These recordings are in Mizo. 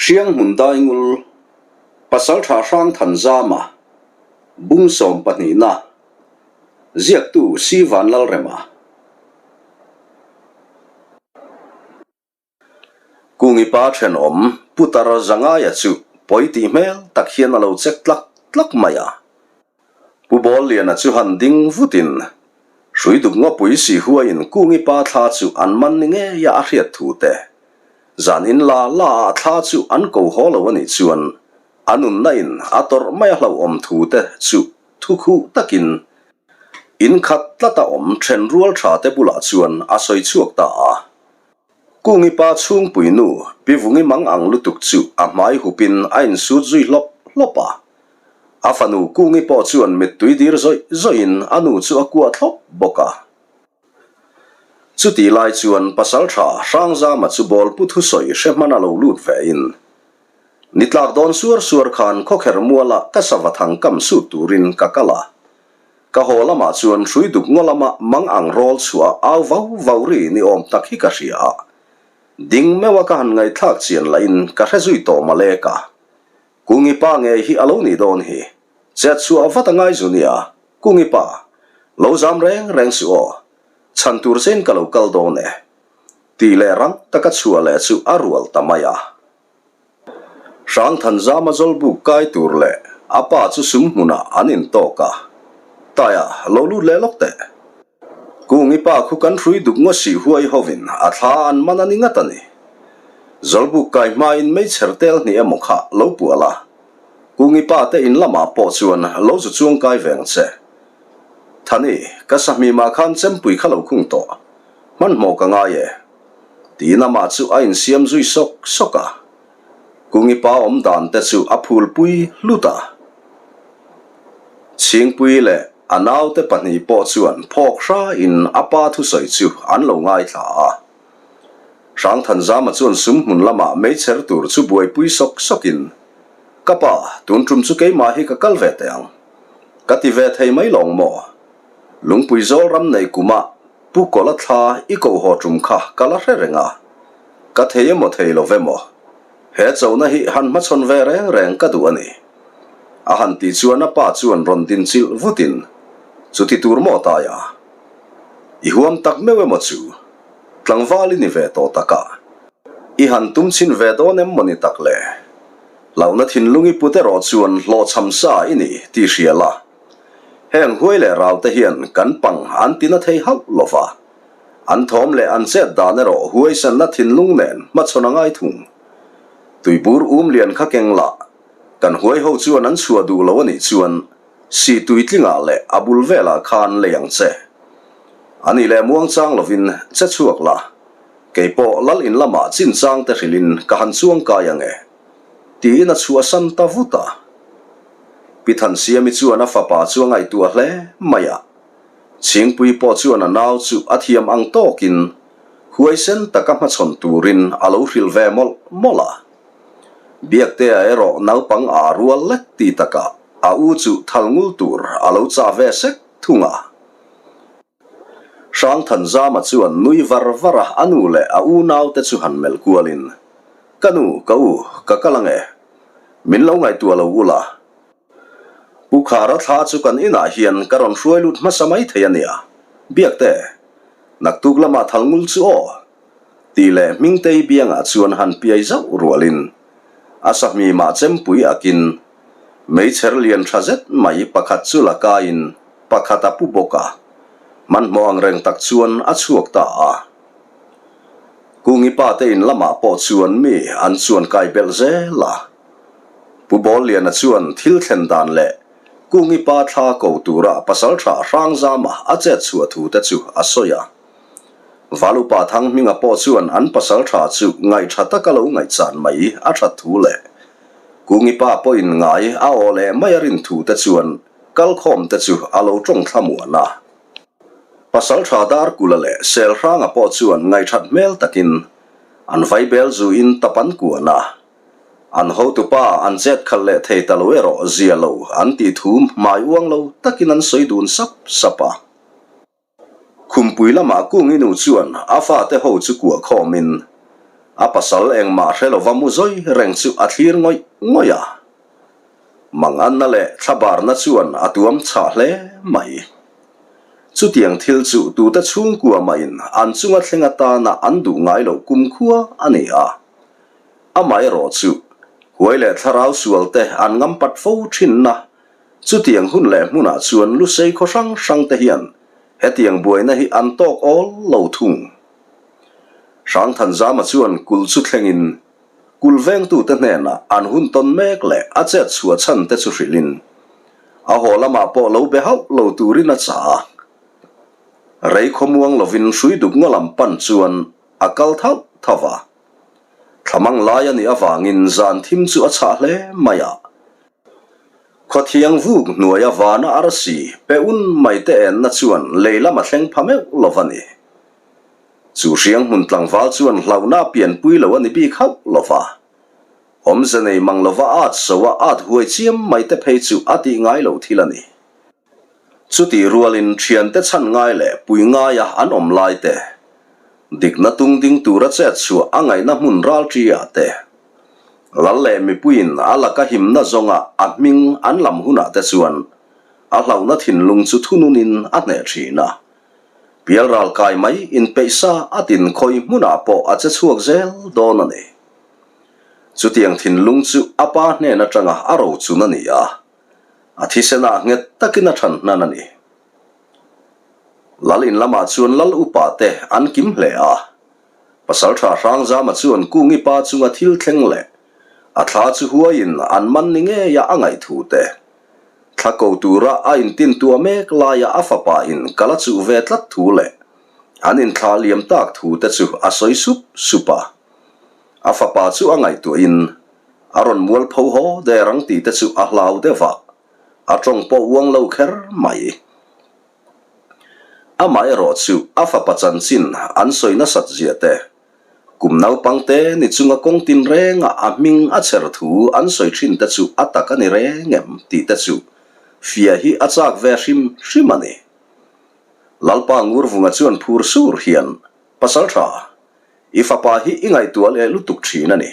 Hrianghmun Daingul, Pasaltha Hrangthanzama, Bung sawmpahnihna, Ziaktu Si Vanlalrema. Kungipa thenawm Putar Zangaia chu pawi tih hmel tak hian a lo chek tlak tlak mai a. Pu Bawlliana chu han ding vutin hrui duk ngawpui si huaiin Kungipa thla chu an man ni ngeia a hriat thu te, zan in la la ah thla chu an ko haw lo a nih chuan a nunna in a tawrh mai a hlauhawm thu te chu thu khuh takin in khat tlata awm then rual tha te bulah chuan a sawi chhuak ta a. Kungi pa chhungpui nu Pi Vungi mang ang lutuk chu a hmai hupin a insut zui hlawp hlawp a. A fanu Kungi pawh chuan mittui dir zawih zawihin a nu chu a kuah thlawp bawk a. Chutih lai chuan Pasaltha Hrangzama chu bawlpu thusawi hre hman a lo lut vein, Ni tlak dawn suar suar khan khawkher mualah ka sava thang kam sut turin ka kal a. Ka haw lamah chuan hrui duk ngaw lama mang ang rawl chhuah au vau vau ri ni awm tak hi ka hria a. Ding meuha ka han ngaihthlak chian lahin ka hre zui tawh male ka. Kungi pa ngei hi a lo nih dawn hi. Chet chhuah vat a ngai zu nia. Kungi pa, lo zam reng reng suh aw. Chhan tur chein ka lo kal dawn e. Tih leh rang taka chhuah leh chu a rual ta mai a. Hrangthanzama zawlbuk kai tur leh a pa chu sum hmunah an intawk a, Taia, lo lut leh lawk teh. Kungi pa khu kan hrui duk ngaw sih huai hovin a thla an man a ni ngat a ni. Zawlbuk kai hmain meichher tel hnih emaw kha lo pual a, Kungi pa te in lamah pawh chuan lo zu chuang kai ve ang che. Thani, ka sahmimah khan chempui kha lo khung tawh. Hmanhmawh ka ngai e. Tiin amah chu a insiam zui sawk sawk a, Kungi pa awm dan te chu a phulpui hlut a. Chhingpui leh a naute pahnih pawh chuan phawk hrain a pa thusawi chu an lo ngaithla a. Hrangthanzama chuan sum hmun lamah meichher tur chu buaipui sawk sawkin, Ka pa, tun tum chu keimah hi ka kal ve teh ang. Ka ti ve thei mai lawng maw? Lungpui zawl ram nei kumah Pu Kawla thla i ko haw tum kha ka la hre reng a, ka thei emaw thei lo ve maw? He chona hi han hmachhawn ve reng reng ka duh a ni. A han tih chuan a pa chuan rawn din chilh vutin, Chuti tur maw Taia? I huam tak meuh emaw chu? Tlangval i ni ve tawh takah i han tum chhin ve dawn em maw ni tak le? Hlauhna thinlung i put erawh chuan hlawhchham sa i ni tih hria la. Heng huai leh rau te hian kan pang an ti na thei hauh lo va, an thawm leh an chet dan erawh huaisanna thinlung nen hmachhawn a ngai thung. Tuibur um lian kha keng lah, kan huai ho chuan an chhuah duh lo a nih chuan si tuitlingah leh a bul velah khan lei ang che. A nih leh muangchang lovin che chhuak la, kei pawh lal in lamah chinchang te hrilhin ka han chuang kai ang e. Tiin a chhuahsan ta vut a. Pi Thansiami chuan a fapa chu a ngaihtuah hle mai a. Chhingpui pawh chuan a nau chu a thiam ang tawkin huaisen taka hmachhawn turin a lo hrilh ve mawlh mawlh a. Biaktea erawh naupang aa rual lek ti takah a u chu thal ngul tur a lo chah ve sek thung a. Hrangthanzama chuan nui var var a a nu leh a unaute chu han melh kualin, Ka nu, ka u, ka kal ang e. Min lo ngaihtuah lo ula. Pu Khara thla chu kan inah hian ka rawn hruai lut hmasa mai thei a nia. Biakte, naktuk lamah thal ngul chu aw. Tih leh Hmingtei biangah chuan han piai zauh rualin a sahmimah chempui akin meichher lian tha zet mai pakhat chu la kaiin pakhat a pu bawk a, hmanhmawh ang reng tak chuan a chhuak ta a. Kungi pa te in lamah pawh chuan mi an chuan kai belh zel a. Pu Bawlliana chuan thil thlen dan leh Kungi pa thla ko tura pasaltha Hrangzama a chet chhuah thu te chu a sawi a. Valupa Thanghminga pawh chuan an pasaltha chu ngaihṭha taka lo ngaihchan mai a ṭhat thu leh Kungi pa pawhin ngai a aw leh mai a rin thu te chuan kalkhawm te chu a lo ṭawng thlamuan a. Pasalṭha Darkula leh Selhranga pawh chuan ngaihṭhat hmel takin an vaibel zuin tap an kuan a, an hotupa an chet khalh leh thei ta lo erawh zia lo an tih thu hmai uang lo takin an sawi dun sap sap a. Khumpui lamah Kungi nu chuan a fate ho chu kuah khawmin, A pasal engmah hre lova mu zawi reng chu a thlir ngawih ngawih a. Manganna leh thlabarna chuan a tuam chhah hle mai. Chutiang thil chu tute chhungkua mahin an chunga thleng atana an duh ngai loh kumkhua a ni a. Amaherawh chu, huai leh thlarau sualte an ngampat fo thinna chutiang hun leh hmunah chuan lusei khaw hrang hrangte hian hetiang buaina hi an tawk awl lo thung. Hrangthanzama chuan kulh chu thlengin Kulh vengtute hnenah an hun tawn mek leh a chet chhuah chhan te chu hrilhin a haw lamah pawh lo be hauh lo turin a chah a. Rei khawmuang lovin hrui duk ngaw lam pan chuan a kal thauh thauh a. Thlamang lai a nih avangin zan thim chu a chhah hle mai a. Khawthiang vuk hnuaia vana arsi pe un mai te enna chuan lei lam a thleng pha meuh lo va ni. Chu hriang hmun tlangval chuan hlauhna a pianpui lo a ni bik hauh lo va. Awmze nei mang lova at so a at huai chiam mai te phei chu a tih ngai lo thil a ni. Chutih rualin thiante chhan ngai leh pui ngaia an awm lai te, dikna tung ding tura chet chhuah a ngaihna hmun ral ṭi ah te, lal leh mipuiin a laka himna zawnga a hming an lam hunah te chuan a hlauhna thinlung chu thununin a hneh ṭhin a. Pialral kai mai inpeih sa a tin khawi hmunah pawh a che chhuak zel dawn a ni. Chutiang thinlung chu a pa hnen atanga a rochun a ni a, a thisenah nghet takin a than hnan a ni. Lal in lamah chuan lal upa te an kim hle a, Pasaltha Hrangzama chuan Kungi pa chunga thil thleng leh a thla chu huaiin an man ni ngeia a ngaih thu te, Thla ko tura a intintuah mek laia a fapa in ka la chuh ve tlat thu leh an inthlah liam tak thu te chu a sawi sup sup a. A fapa chu a ngaihtuahin a rawn mualpho haw der ang tih te chu a hlau deuh a, a tawng pawh uang lo kher mai. Amaherawh chu a fapa chanchin an sawi nasat zia te, Kum naupangte ni chunga kawng tinrenga a hming a chher thu an sawi thin te chu a tak a ni reng em tih te chu fia hi a chak ve hrim hrim a ni. Lalpa Ngurvunga chuan phur sur hian, Pasal tha, i fapa hi i ngaihtuah leh lutuk thin a ni.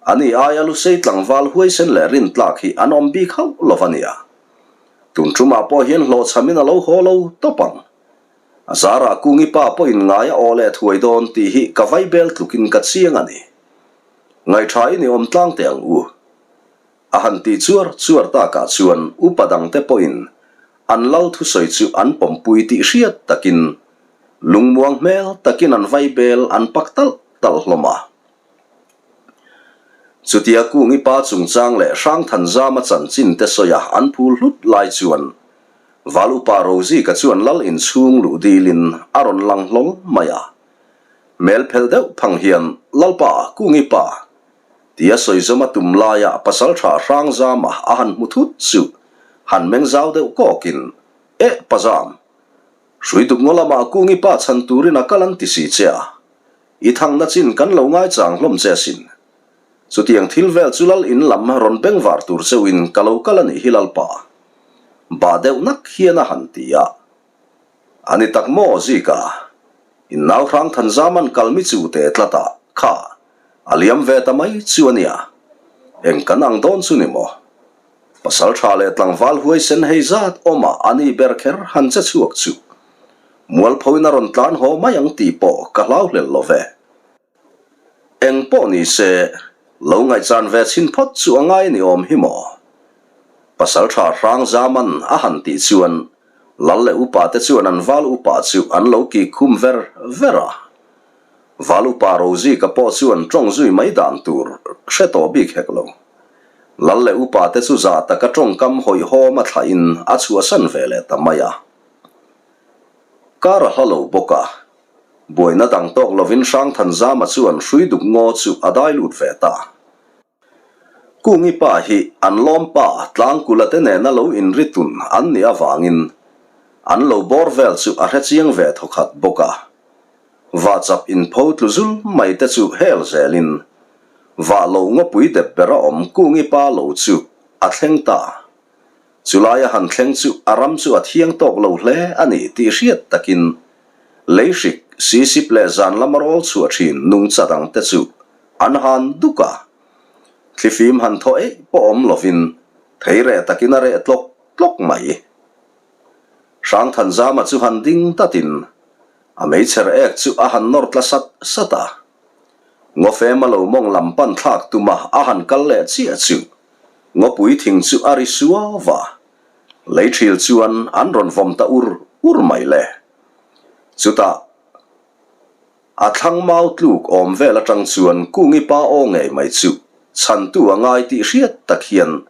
Ani aia lusei tlangval huaisen leh rintlak hi an awm bik hauh lo va nia. Tun tumah pawh hian hlawhchhamin a lo haw lo tawp ang. A zarah Kungi pa pawhin ngai a aw leh thuai dawn tih hi ka vaibel tlukin ka chiang a ni. Ngaihṭhain i awm tlang teh ang u. A han tih chuar chuar takah chuan upa dangte pawhin an lal thusawi chu an pawmpui tih hriat takin lungmuang hmel takin an vaibel an pak talh talh hlawm a. Chutia Kungi pa chungchang leh Hrangthanzama chanchin te sawia an phul hlut lai chuan Val upa Rozika chuan lal inchhung luh dilin a rawn lang hlawl mai a. Hmel phel deuh phang hian, Lalpa, Kungi pa! tia sawi zawm a tum laia pasaltha Hrangzama a han hmu thut chu han meng zau deuh kawkin, Eh, Pazam! Hrui duk ngaw lamah Kungi pa chhan turin a kal an ti si che a, i thangna chin kan lo ngaichang hlawm che asin. Chutiang thil vel chu lal in lam rawn bengvar tur cheuhin ka lo kal a nih hi Lalpa. Bah deuh nak hian a han ti a. A ni tak maw Zika? In nau hrang Thanzaman kal mi chu te tlat a, kha, a liam ve ta mai chu a nia. Eng kan ang dawn chu ni maw? Pasal tha leh tlangval huaisen hei zat awm a a ni ber kher han che chhuak chu. Mualphoin a rawn tlan haw mai ang tih pawh ka hlau hlel lo ve. Eng pawh ni se, lo ngaihchan ve chhin phawt chu a ngai ni awm hi maw? Pasal tha hrang Zaman a han tih chuan Lal leh upa te chuan an val upa chu an lo kik khum ver ver a. Val upa Rozika pawh chuan tawng zui mai dan tur hre tawh bik hek lo. Lal leh upa te chu za taka tawngkam hawihhawm a thlahin a chhuahsan ve leh ta mai a. Kar a hla lo bawk a. Buaina dang tawk lovin Hrangthanzama chuan hrui duk ngaw chu a dai lut ve ta. Kungi pa hi an lawm pa Tlangkula te nena lo inritun an nih avangin an lo bawr vel chu a hrechiang ve thawkhat bawk a. Vahchap inpho tlu zul mai te chu hel zelin vah lo ngawpui dep bera awm Kungi pa lo chu a thleng ta. Chulai a han thleng chu a ram chu a thiang tawk lo hle a ni tih hriat takin lei hrik. sisip leh zan lama rawl chhuah thin nungcha dangte chu an han duk a. Thlifim han thaw eih pawh awm lovin thei reh takin a reh tlawk tlawk mai. Hrangthanzama chu han ding tatin a meichher ek chu a han nawr tla sat sat a. Ngawfema lo mawng lam pan thlak tuma a han kal leh chiah chu ngawpui thing chu a ri suau va, lei thil chuan an rawn vawm ta ur ur mai le. Chutah a thlang mau tluk awm vel atang chuan Kungi pa aw ngei mai chu chhantu a ngai tih hriat tak hian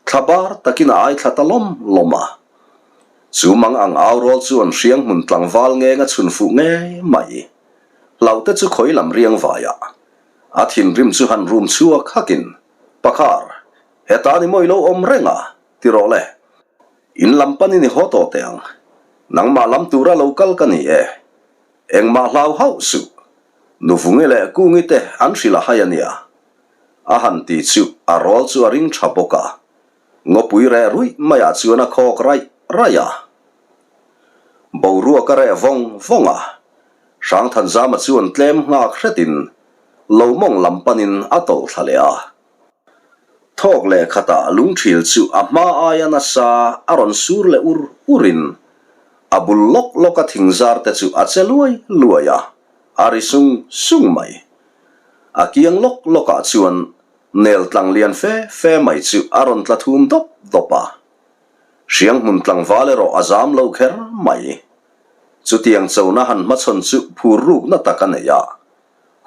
thla bar takin a ai thla ta lawm lawm a. Chu mang ang au rawl chuan hriang hmun tlangval ngeng a chhun fuh ngei mai. Hlauhte chu khawi lam riang vaiah a thinrim chu han rum chhuak hakin, Pakhar, heta ni maw i lo awm reng a, ti rawh le. In lam panin i haw tawh teh ang. Nangmah lam tura lo kal ka ni e. Engmah hlau hauh suh. Nuvungi leh Kungi te an hrilh a hai a nia. A han ti chu a rawl chu a ring tha bawk a. Ngawpui reh ruih maiah chuan a khawk raih raih a. Boruak a reh vawng vawng a. Hrangthanzama chuan tlem nghak hretin lo mawng lam panin a tawlh thla leh a. Thawk leh khatah lungthil chu a hma aia nasa a rawn sur leh ur urin a bul lawk lawka thingzar te chu a che luai luai a, a ri sung sung mai. A kiang lawk lawkah chuan nel tlang lian fe fe mai chu a rawn tla thum dawp dawp a. Hrianghmun tlangval erawh a zam lo kher mai. Chutiang chona han hmachhawn chu phur rukna tak a nei a.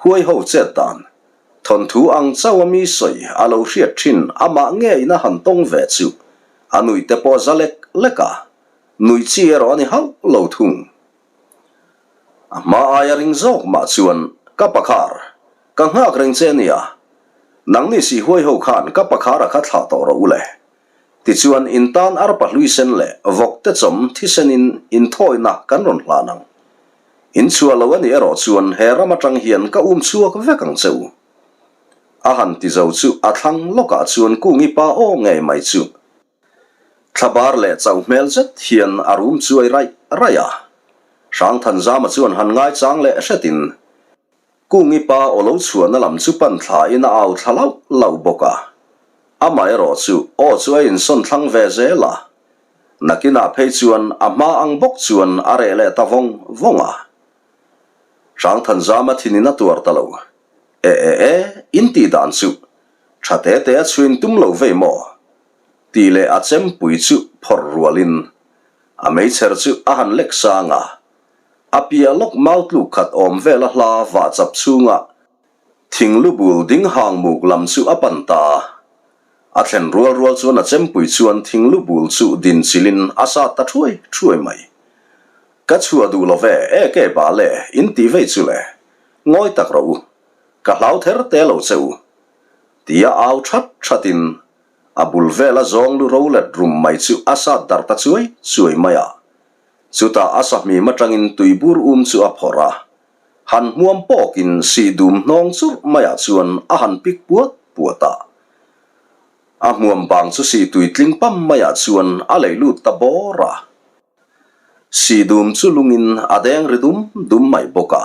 Huai ho chet dan, thawnthu ang chauh a mi sawi a lo hriat thin amah ngeiin a han tawng ve chu a nuih te pawh a za lek lek a, nuih chi erawh a ni hauh lo thung. A hma aia ring zawk mah chuan ka pakhar, ka nghak reng che nia, nangni sihhuai ho khan ka pakhara kha thlah tawh rawh u le. Tichuan, in tan arpa hlui sen leh vawk te chawm thisenin inthawina kan rawn hlan ang. In chhuah lo a nih erawh chuan he ram atang hian ka um chhuak vek ang che u. A han ti zo chu a thlang lawkah chuan Kungi pa aw ngei mai chu thlabar leh chauh hmel zet hian a rum chuai raih raih a. Hrangthanzama chuan han ngaichang leh hretin Kungi pa aw lo chhuahna lam chu pan thlain a au thla lauh lauh bawk a. Amaherawh chu aw chu a insawn thlang ve zel a. Nakinah phei chuan a hma ang bawk chuan a reh leh ta vawng vawng a. Hrangthanzama thinin a tuar ta lo. E e e, in tih dan chu tha te te a chhuin tum lo vei maw? Tih leh a chempui chu phawrh rualin a meichher chu a han lek sang a. A piah lawk mau tluk khat awm vel a hla vah chap chhunga thing lu bul ding hang muk lam chu a pan ta a. A thlen rual rual chuan a chempui chuan thing lu bul chu din chilhin a sat ta thuai thuai mai. Ka chhuah duh lo ve, e ke ba le, in ti vei chu le. Ngawi tak rawh u. Ka hlau ther te lo che u. Tia au that thatin a bul vela zawng lu ro let rum mai chu a sat darh ta chuai chuai mai a. Chutah a sahmim atangin tuibur um chu a phawrh a, han hmuam pawkin sih dum hnawng churh maiah chuan a han pik puat puat a. A hmuam bang chu sih tui tling pam maiah chuan a lei lut ta bawr a. Sih dum chu lungin a deng ri dum dum mai bawk a.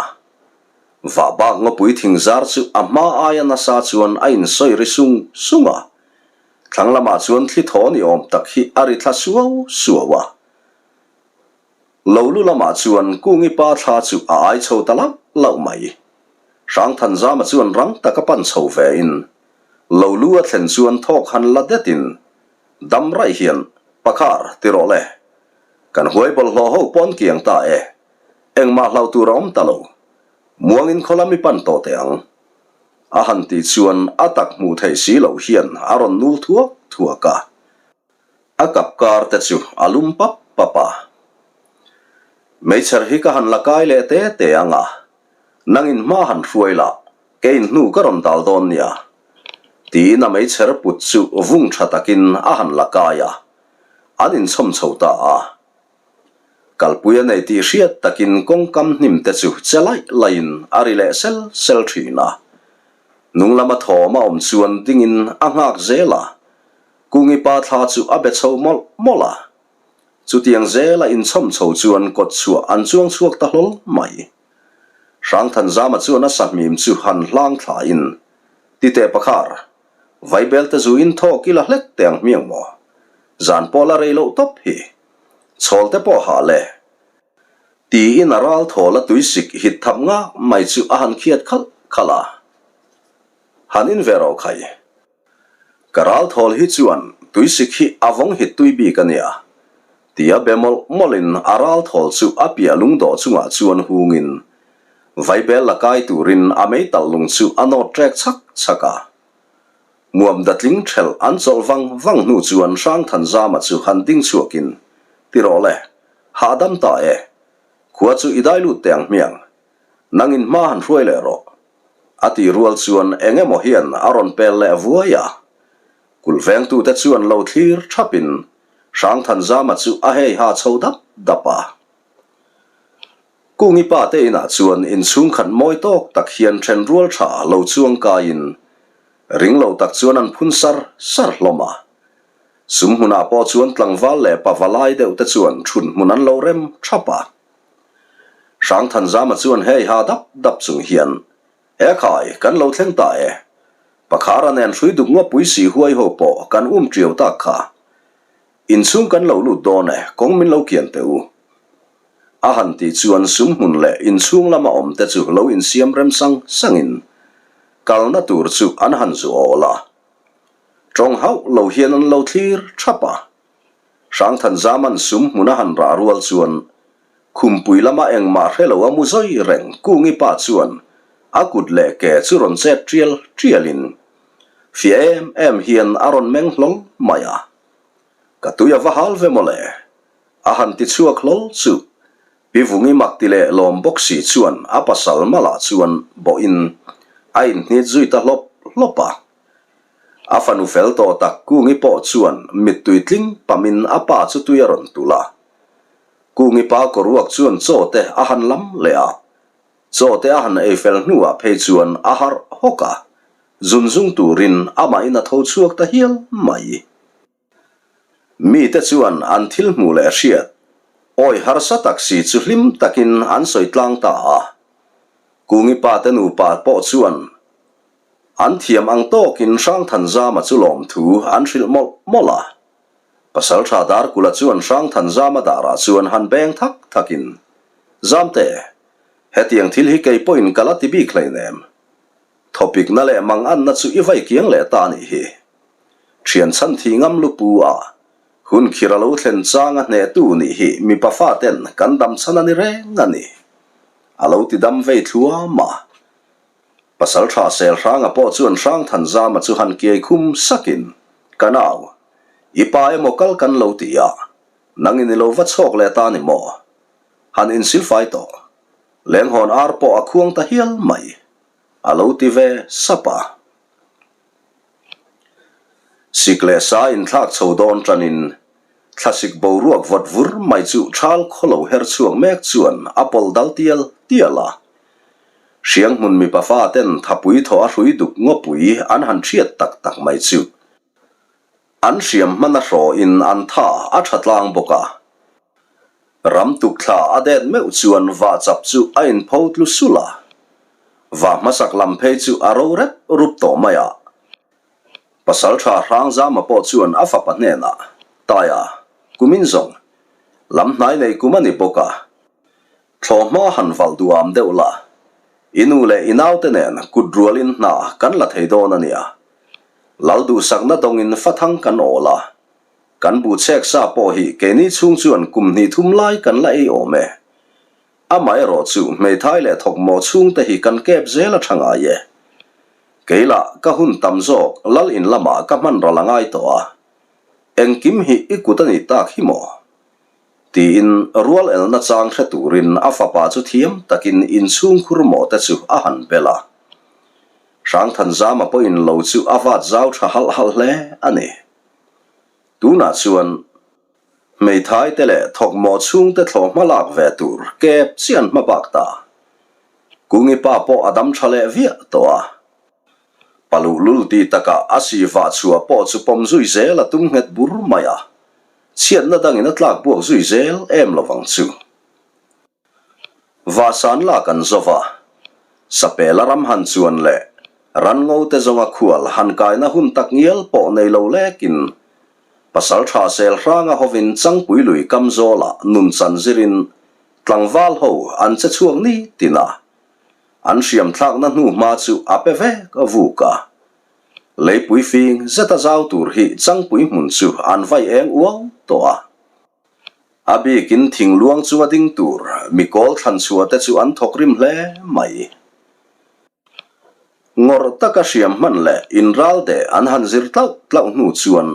Vah bak ngawpui thing zar chu a hma aia nasa chuan a insawi ri sung sung a. Thlang lamah chuan thli thaw ni awm tak hi a ri thla suau suau a. Lo lu lamah chuan Kungi pa thla chu a ai chho ta lauh lauh mai. Hrangthanzama chuan rang taka pan chho vein lo lu a thlen chuan thawk han la detin dam raih hian Pakhar ti rawh le. Kan huai bawlhhlawh ho pawn kiang ta e. Engmah hlau tur a awm ta lo. Muangin khaw lam i pan tawh teh ang. A han tih chuan a tak hmuh theih si loh hian a rawn nul thuak thuak a. A kap kar te chu a lum pap pap a. Meichher hi ka han la kai leh te te ang a, nangin hma han hruai la, keiin hnu ka rawn dal dawn nia. Tiin a meichher put chu vung tha takin a han la kai a, an inchhawm chho ta a. Kalpui a nei tih hriat takin kawngkam hnim te chu che laih laihin a ri leh sel sel thin a. Hnung lama thawm a awm chuan dingin a nghak zel a, Kungi pa thla chu a be chho mawlh mawlh a. Chutiang zela inchhawm chho chuan kawt chhuah an chuang chhuak ta hlawl mai. Hrangthanzama chuan a sahmim chu han hlang thlain, Titeh pakhar, Vaibel te zu in thawk ila hlek teh ang hmiang maw? Zan pawh la rei loh tawp hi. Chhawl te pawh hah le. Tiin a ral thawl a tuisik hit thap ngak mai chu a han khiat khalh khalh a. Han in ve rawh khai. Ka ral thawl hi chuan tuisik hi a vawng hit tui bik a nia. Tia be mawlh mawlhin a ral thawl chu a piah lungdawh chungah chuan hungin vaibel la kai turin a meitalh lung chu a nawt trek chhak chhak a. Muam datling thelh an chawlh vang vang hnu chuan Hrangthanzama chu han ding chhuakin, Ti rawh le, hahdam ta e. Khua chu i dai lut teh ang hmiang. Nangin hma han hruai leh rawh. A tih rual chuan eng emaw hian a rawn pel leh vuai a. Kulh vengtute chuan lo thlir thapin Hrangthanzama chu a hei ha chho dap dap a. Kungi pa te inah chuan inchhung khat mawi tawk tak hian then rual tha lo chuang kaiin ring lo tak chuan an phun sar sar hlawm a. Sum hmunah pawh chuan tlangval leh pavalai deuh te chuan thut hmun an lo rem thap a. Hrangthanzama chuan hei ha dap dap chung hian, E khai, kan lo thleng ta e. Pakhara nen hrui duk ngawpui si huai ho pawh kan um tiau tak kha. Inchhung kan lo lut dawn e, kawng min lo kian teh u. A han tih chuan sum hmun leh inchhung lama awm te chu lo insiam rem sang sangin kalna tur chu an han zu awl a. Tawng hauh lo hian an lo thlir thap a. Hrangthanzaman sum hmun a han rah rual chuan Khumpui lama engmah hre lo a mu zawi reng Kungi pa chuan a kut leh ke chu rawn chet tial tialin fiah em em hian a rawn meng hlawl mai a. Ka tui a va hal ve mawle. A han ti chhuak hlawl chu Pi Vungi mak ti leh lawm bawk si chuan a pasal malah chuan bawhin a inhnit zui ta hlawp hlawp a. A fanu fel tawh tak Kungi pawh chuan mittui tling pamin a pa chu tui a rawn tulh a. Kungi pa kawruak chuan chaw te a han lam leh a, chaw te a han ei fel hnuah phei chuan a harh hawk a, zun zung turin amahin a tho chhuak ta hial mai. Mite chuan an thil hmuh leh hriat awi harsa tak si chu hlim takin an sawi tlang ta a. Kungi pa te nupa pawh chuan an thiam ang tawkin Hrangthanzama chu lawmthu an hrilh mawlh mawlh a. Pasalṭha Darkula chuan Hrangthanzama darah chuan han beng thak thakin, Zamte, hetiang thil hi kei pawhin ka la ti bik hleinem. Thawpikna leh manganna chu i vai kiang leh ta a nih hi. Ṭhian chhan thih ngam lupu a, hun khir a lo thlen chang a hnehtu nih hi mipa faten kan dam chhan a ni reng a ni. A lo ti dam vei thluam a. Pasalṭha Selhranga pawh chuan Hrangthanzama chu han kiai khum sakin, Ka nau, i pa emaw kal kan lo ti a, nangin i lo va chhawk leh ta ni maw? Han insilfai tawh. Lenghawn ar pawh a khuang ta hial mai, a lo ti ve sap a. Sik leh sa inthlak chho dawn tanin thlasik boruak vawt vur mai chu thal khaw lo her chhuak mek chuan a pawlh dal tial tial a. Hrianghmun mipa fa ten thapui thaw a hrui duk ngawpui an han hriat tak tak mai chu an hriam hman a hrawhin an tha a tha tlang bawk a. Ram tuk thla a det meuh chuan vah chap chu a inpho tlu sulh a. Vah hmasak lam phei chu a ro rep rup tawh mai a. Pasalṭha Hrangzama pawh chuan a fapa hnenah, Taia, kumin zawng, lam hnai nei kum a ni bawk a. Thlawhhma han valh duham deuh la, i nu leh i naute nen kut rualin hna kan la thei dawn a nia. Lal duhsakna dawngin fathang kan awl a, kan buhchhek sa pawh hi keini chhung chuan kum hnih thum lai kan la ei awm e. Amaherawhchu hmeithai leh thawkmawh chhungte hi kan kep zel a tha ngai e. Keilah ka hun tam zawk lal in lamah ka hman ral a ngai tawh a, engkim hi i kut a nih tak hi maw? Tiin rual elna chang hre turin a fapa chu thiam takin inchhungkhur mawhte chu a han bel a. Hrangthanzama pawhin lo chu a vat zau tha halh halh hle a ni. Tunah chuan hmeithai te leh thawkmawh chhungte thlawh hma lak ve tur kep chian hma bak ta. Kungi pa pawh a dam tha leh viah tawh a. Paluhlul tih takah a si vah chhuah pawh chu pawm zui zel a tum nghet bur mai a. Chhiatna dangin a tlak buak zui zel em lovang chu. Vahsan lak an zo va. Sapela ram han chuan leh ranngo te zawnga khual han kaina hun tak ngial pawh nei lo lekin Pasalṭha sel hranga hovin Changpui lui kam zawlah nun chan zirin tlangval ho an che chhuak ni tin a, an hriam thlakna hnu hma chu a pe vek a vuk a. Leipui fing zeta zau tur hi Changpui hmun chu an vai eng uau tawh a. A bikin thingluang chunga ding tur mikawl thlan chhuah te chu an thawk rim hle mai. Ngawrh taka hriam hman leh inral deh an han zir tlauh tlauh hnu chuan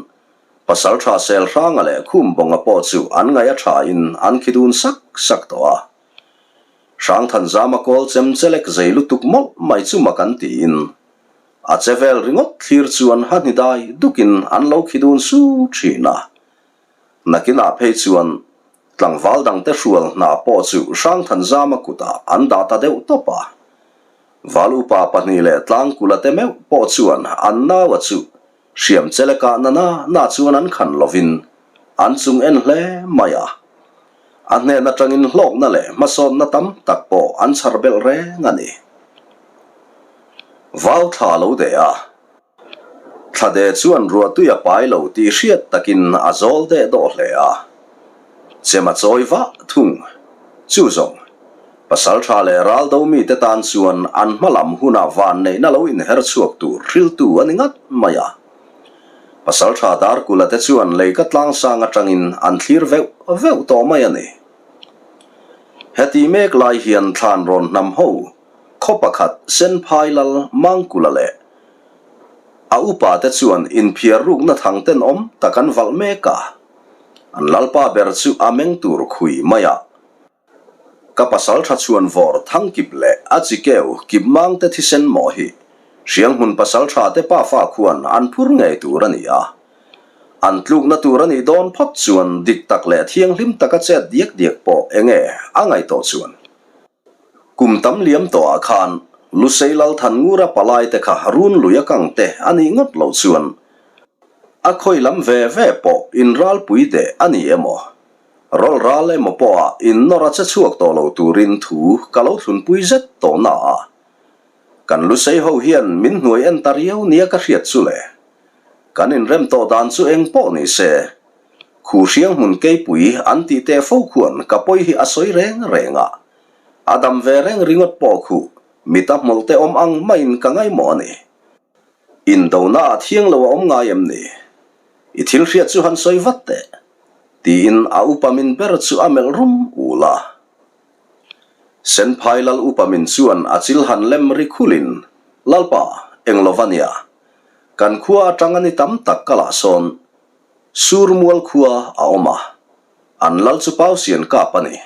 Pasalṭha Selhranga leh Khumbawnga pawh chu an ngaih a ṭhain an khi dun sak sak tawh a. Hrangthanzama kawl chem chelek zei lutuk mawlh mai chu mak an tiin a che vel ringawt thlir chuan ha hni dai dukin an lo khi dun su ṭhin a. Nakinah phei chuan Tlangval dangte hrual hna pawh chu Hrangthanzama kutah an dah ta deuh tawp a. Val upa pahnih leh tlangkula te meuh pawh chuan an naua chu hriam chele kah na na na chuan an khan lovin an chung en hle mai a. A hnen atangin hlawkna leh hmasawnna tam tak pawh an chhar belh reng a ni. Vau thla lo deh a. Thlade chuan ruahtui a pai lo tih hriat takin a zawl deh dawh hle a. Chem a chawi vah thung. Chu zawng, pasaltha leh raldo mite tan chuan an hma lam huna vanneihna lo inher chhuak tur hriltu a ni ngat mai a. Pasaltha Darkula te chuan leika tlangsang atangin an thlir veuh veuh tawh mai a ni. Heti mek lai hian thlan rawn hnam ho khaw pakhat Senphai Lal Mangkula leh A upa te chuan inphiar rukna thang tenawm tak an valh mek a, an lalpa ber chu a meng tur khui mai a. Ka pasal tha chhuan vawr thangkip leh a chi keu kip mang te thisen mawh hi Hrianghmun pasal tha te pafa khuan an phur ngei tur a ni a. An tlukna tur a nih dawn phawt chuan dik tak leh thianghlim taka chet diak diak pawh enge a ngaih tawh chuan. Kum tam liam tawhah khan Lusei Lalthanngura palai te kha run lui a kang te a nih ngawt loh chuan a khawi lam ve ve pawh inralpui deh a ni emaw, rawlh ral emaw pawha innawr a che chhuak tawh lo turin thu ka lo thlunpui zet tawh na a. Kan Lusei ho hian min hnuai en ta riau nia ka hriat chu le. Kan inrem tawh dan chu eng pawh ni se, Khu hriang hmun keipui an tih teh fo khuan ka pawi hi a sawi reng reng a, a dam ve reng ringawt pawh khu mita hmawlh te awm ang maiin ka ngaimawh a ni. Indona ah thiang lo a awm ngai em ni? I thil hriat chu han sawi vat teh, tiin a upa min ber chu a melh rum ul a. Senphai lal upa min chuan a chil han lem ri khulin, Lalpa, eng lova nia, kan khua atang a ni tam tak ka lah sawn, Surmual khua a awm a, an lal chu Pausian kap a ni.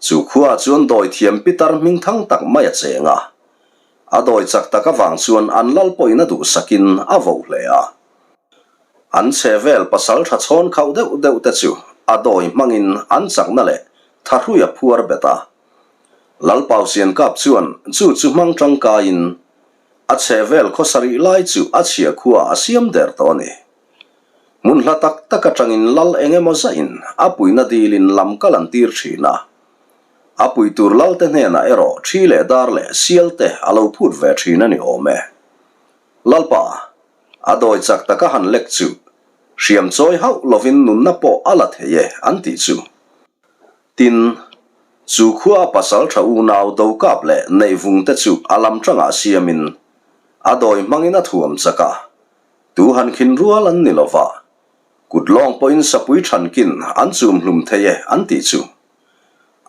Chu khuaah chuan dawi thiam pitar hming thang tak mai a cheng a. A dawi chak tak avang chuan an lal pawhin a duhsakin a voh hle a. An chhe vel pasal tha chhawn khauh deuh deuh te chu a dawi hmangin an chakna leh thahrui a phuar bet a. Lal Pausian kap chuan chu chu hmang tangkaiin a chhe vel khaw sarih lai chu a chhia khua a siam der tawh a ni. Hmun hla tak tak atangin lal eng emaw zahin a puihna dilin lam kal an tir thin a. A pui tur lalte hnenah erawh thi leh dar leh sial te a lo phut ve thin a ni awm e. Lalpa, a dawi chak taka han lek chu, hriam chawi hauh lovin nunna pawh a la thei e an tih chu. Tin, chu khua a pasal tha unau dokap leh neihvung te chu a lam tangah siamin a dawi hmangin a thuam chak a. Tu han khin rual an ni lova, kut lawng pawhin sapui thankin an chum hlum thei e an tih chu.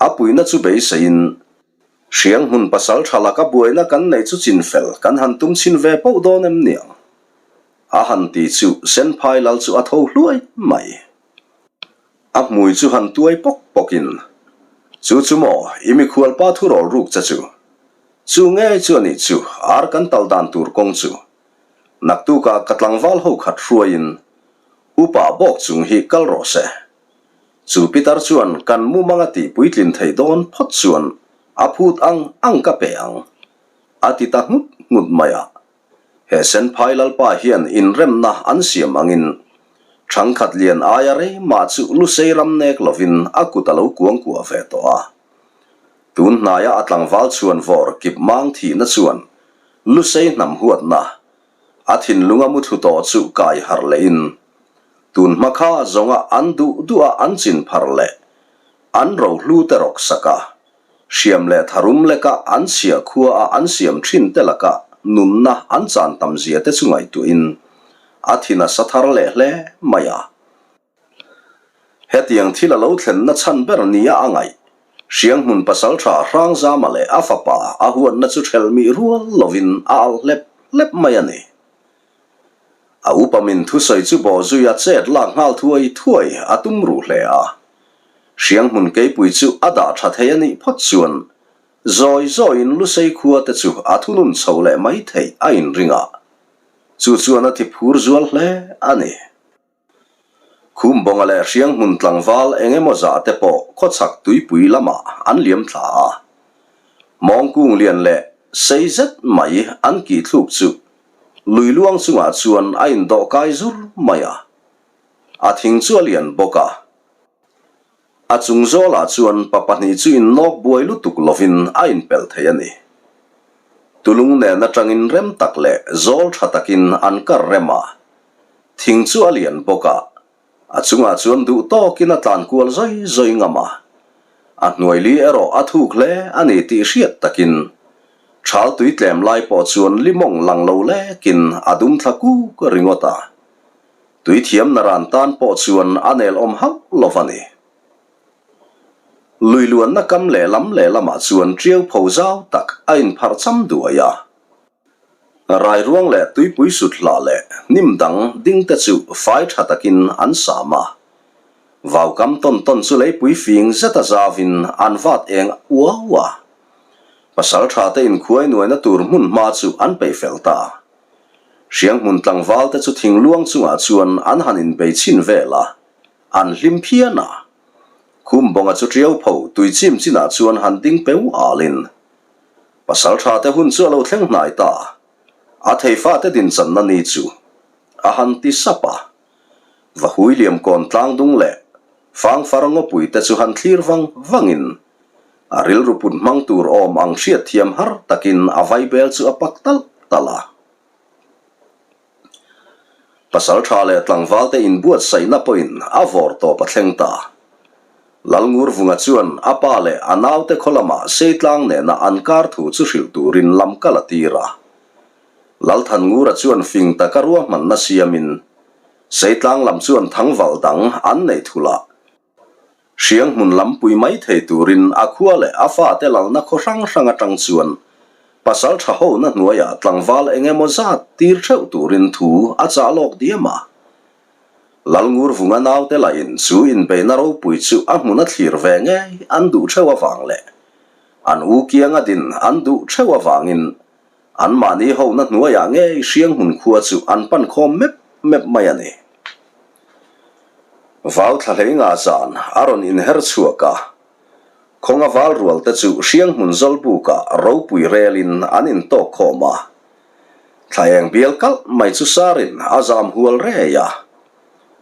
A puihna chu beiseiin, Hriang hmun pasal tha laka buaina kan neih chu chinfel kan han tum chhin ve poh dawn em niang? A han ti chu Senphai lal chu a tho hluai mai. A hmui chu han tuai pawk pawkin, Chu chu maw, i mikhualpa thurawl ruk che chu? Chu ngei chu a nih chu, ar kan tal dan tur kawng chu. Naktukah ka tlangval ho khat hruaiin upa bawk chung hi kal rawh se. Chu Pitar chuan kan mumanga tih puitlin theih dawn phawt chuan a phut ang ang ka pe ang, a ti ta nghut nghut mai a. He Senphai Lalpa hian inremna an siam angin Thangkhat lian aia rei mah chu Lusei ram nek lovin a kut a lo kuangkuah ve tawh a. Tun hnaia a tlangval chhuan vawr kip mang thihna chuan Lusei hnam huatna a thinlunga muthlu tawh chu kai harh lehin tun hma kha zawnga an duh duha an chin phar leh an rohlu te rawk sak a, hriam leh tharum leka an chhiah khua a an siam thin te laka nunna an chan tam zia te chu ngaihtuahin a thin a sa thar leh hle mai a. Hetiang thil a lo thlenna chhan ber nia a ngaih, Hrianghmun pasaltha Hrangzama leh a fapa a huatna chu ṭhelh mih rual lovin a alh hlep hlep mai a ni. A upa min thusawi chu bawhzuia chet lak nghal thuai thuai a tum ruh hle a. Hrianghmun keipui chu a dah ṭha thei a nih phawt chuan zawi zawiin Lusei khua te chu a thunun chho leh mai theih a inring a, chu chuan a ti phur zual hle a ni. Khumbawnga leh Hrianghmun tlangval eng emaw zah te pawh khawchhak tuipui lamah an liam thla a. Mawngkung lian leh sei zet mai an kih thluk chu lui luang chungah chuan a indawh kai zur mai a. A thing chu a lian bawk a. A chung zawlah chuan pa pahnih chu innawk buai lutuk lovin a inpelh thei a ni. Tulung nen atangin rem tak leh zawl tha takin an kar rem a. Thing chu a lian bawk a, a chungah chuan duh tawkin a tlan kual zawi zawi ngam a. A hnuai li erawh a thuk hle a ni tih hriat takin thal tui tlem lai pawh chuan limawng lang lo lekin a dum thla kuk ringawt a. Tui thiam naran tan pawh chuan a nel awm hauh lo va ni. Lui luanna kam lehlam lehlamah chuan ṭiau pho zau tak a inpharh cham duai a. Rairuang leh tuipui sut hlah leh hnim dang ding te chu fai ṭha takin an sam a. Vau kam tawn tawn chu leipui fing zeta zauvin an vat eng uau a. Pasalṭha te inkhuai nuaina tur hmun hma chu an peih fel ta. Hrianghmun tlangval te chu thingluang chungah chuan an han inbei chhin vel a, an hlim phian a. Khumbawnga chu ṭiau pho tui chim chinah chuan han ding peu alin. Pasalṭha te hun chu a lo thleng hnai ta, a theifa te dinchanna ni chu a han ti sap a. Vahui liam kawn tlang dung leh fangfar ngawpui te chu han thlir vang vangin a rilru put hmang tur awm ang hriatthiam har takin a vaibel chu a pak talh talh a. Pasalṭha leh tlangvalte inbuatsaihna pawhin a vawr tawp a thleng ta. Lalngurvunga chuan a pa leh a naute khaw lamah Seitlang nena an kar thu chu hrilh turin lam kal a tir a. Lalthanngura chuan fing taka ruahmanna siamin Seitlang lam chuan thangvalh dang an neih thulh a. Hriang hmun lampui mai thei turin a khua leh a fate lalna khaw hrang hrang atang chuan pasal tha hona hnuaiah tlangval eng emaw zat tir theuh turin thu a chah lawk diam a. Lalngurvunga naute lahin chu inbeihna ropui chu a hmun a thlir ve ngei an duh theuh avang leh an u kianga din an duh theuh avangin Anmahni hona hnuaiah ngei Hrianghmun khua chu an pan khawm mep mep mai a ni. Vau thla hlei nga zan a rawn inher chhuak a, khawnga val rual te chu Hrianghmun Zawlbukah ropui relin an intawk khawm a. Thla eng bial kalh mai chu sarin a zam hual rei a.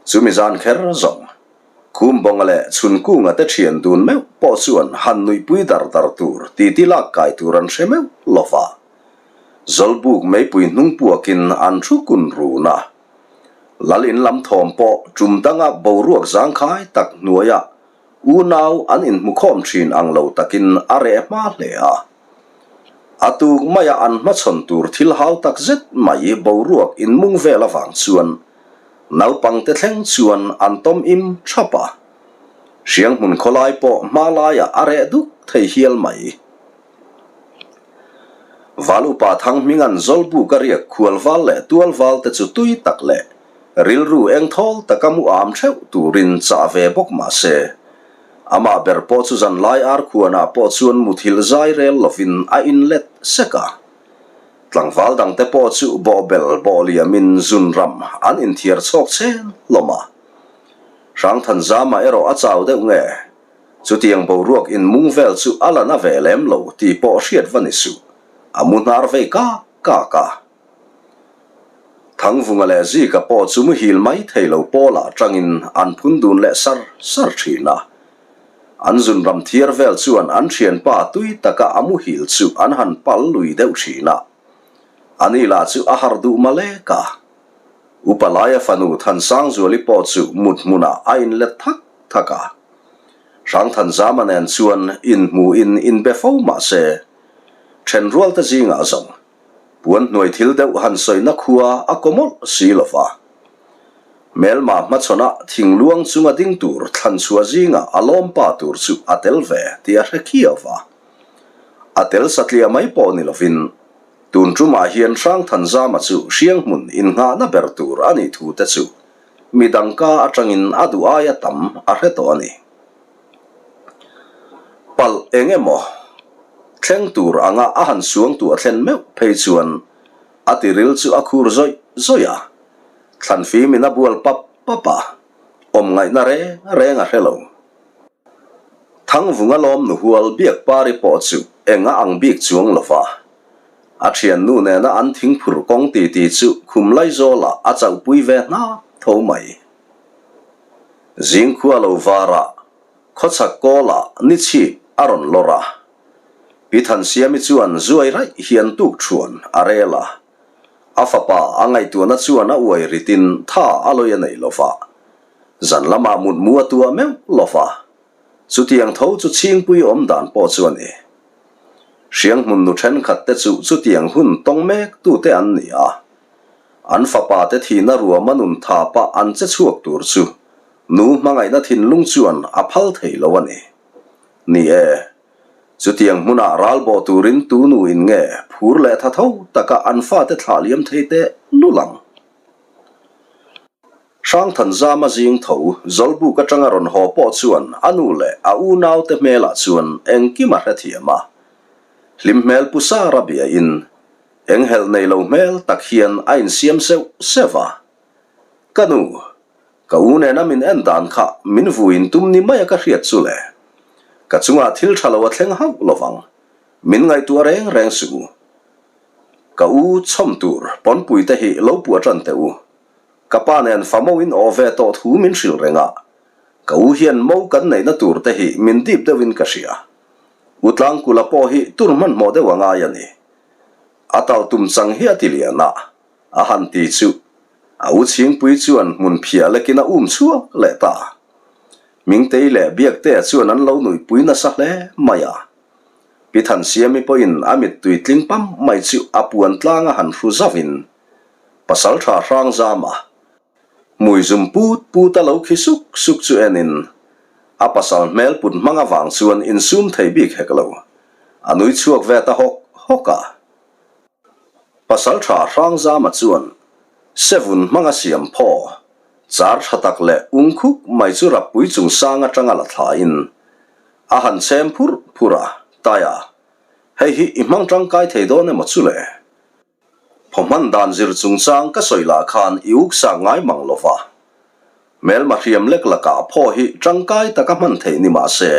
Chumi zan kher zawng, Khumbawnga leh Chhunkunga te thian dun meuh pawh chuan han nuihpui dar dar tur titi lak kai tur an hre meuh lo va. Zawlbuk meipui hnung puakin an thu kun run a. Lal in lam thawm pawh tum danga boruak zangkhai tak hnuaiah unau an inhmukhawm thin ang lo takin a reh hma hle a. A tuk maia an hmachhawn tur thil hau tak zet mai boruak inmung vel avang chuan Naupangte thleng chuan an tawm im thap a, Hrianghmun khawlai pawh hma laiah a reh duk thei hial mai. Val upa Thanghminga'n Zawlbuk a riak khual val leh tual val te chu tui tak leh rilru eng thawl taka mu am theuh turin chah ve bawk mah se, amah ber pawh chu zanlai arkhuanah pawh chuan muthilh zai rel lovin a inlet sek a. Tlangval dangte pawh chu bawhbel bawh liamin zun ram an inthiar chhawk chen hlawm a. Hrangthanzama erawh a chau deuh nge? Chutiang boruak inmung vel chu a la na ve lem lo tih pawh hriat va ni suh, a mu hnar vei kak kak a. Thangvunga leh Zika pawh chu muhil mai thei lo pawlah tangin an phun dun leh sar sar thin a. An zunram thiar vel chuan an thianpa tui taka a muhil chu an han pal lui deuh thin a. Ani lah chu a harh duh malek a. Upa laia fanu Thansangzuali pawh chu mut hmunah a inlet thak thak a. Hrangthanzama nen chuan inhmuhin inbe fo mah se, thenrualte zingah zawng puan hnuai thil deuh han sawina khua a kaw mawlh si lo va. Hmelma hmachhawnah thingluang chunga ding tur thlanchhuah zingah a lawmpa tur chu a tel ve tih a hre khiau va. A tel satliah mai pawh ni lovin tun tumah hian Hrangthanzama chu Hrianghmun innghahna ber tur a nih thu te chu midang ka atangin a duh aia tam a hre tawh a ni. Palh eng emaw thleng tur anga a han suangtuah thlen meuh phei chuan a tiril chu a khur zawih zawih a, thlanfimin a bual pap pap a, awm ngaihna reng reng a hre lo. Thangvunga lawm nuhual Biakpari pawh chu eng a ang bik chuang lo va, a thiannu nena an thingphur kawng titi chu khum laizawlah a chauhpui ve hnap tho mai. Zingkhua lo varah khawchhak kawlah ni chhip a rawn lawr a, Pi Thansiami chuan zuai raih hian tukṭhuan a rel a, a fapa a ngaihtuahna chuan a uai ritin tha a lawi a nei lo va. Zan lamah mutmu a tuah meuh lo va, chutiang tho chu chhingpui awm dan pawh chu a ni. Hrianghmun nu thenkhat te chu chutiang hun tawng mek tute an ni a, an fapa te thihna ruama nun thapa an che chhuak tur chu nu hmangaihna thinlung chuan a phal thei lo a ni. Ni e, chutiang hmunah ral bawh turin tu nu in nge phur leh tha tho taka an fate thlah liam thei teh lul ang? Hrangthanzama zing tho Zawlbuk atanga rawn haw pawh chuan a nu leh a unaute hmelah chuan engkim a hrethiam a. Hlim hmel pu Sara biain enghelh nei lo hmel tak hian a insiam seuh seuh a. Ka nu, ka u nena min en dan kha min vuin tum ni maia ka hriat chu le. Ka chungah thil tha lo a thleng hauh lovang, min ngaihtuah reng reng suh u. Ka u chhawm tur pawnpui te hi lo puah tan teh u. Ka pa nen fa mo in aw ve tawh thu min hrilh reng a, ka u hian mo kan neihna tur te hi min dip deuhin ka hria. U Tlangkula pawh hi tur hmanhmawh deuh a ngai a ni. A tal tum chang hi a ti lian a, a han ti chu a u Chhingpui chuan hmun phiah lekin a um chhuak leh ta. Mingtei leh Biaktea chuan an lo nuihpui nasa hle mai a. Pi Thansiami pawhin a mittui tling pam mai chu a puan tlang a han hru zauhin Pasalṭha Hrangzama hmui zum put put a lo khi suk suk chu enin a pasal hmel put hmang avang chuan insum thei bik hek lo, a nui chhuak ve ta hawk hawk a. Pasalṭha Hrangzama chuan sevun hmanga siam phaw, char ṭha tak leh ung khuk mai chu rappui chung sang aṭanga la thlain a han chhem phurh phurh a, Taia, hei hi i hmang ṭangkai thei dawn emaw chu le? Phaw hman dan zir chungchang ka sawi lah khan i uksak ngai mang lo va. Hmelma hriam lek lakah phaw hi tangkai taka hman theih ni mah se,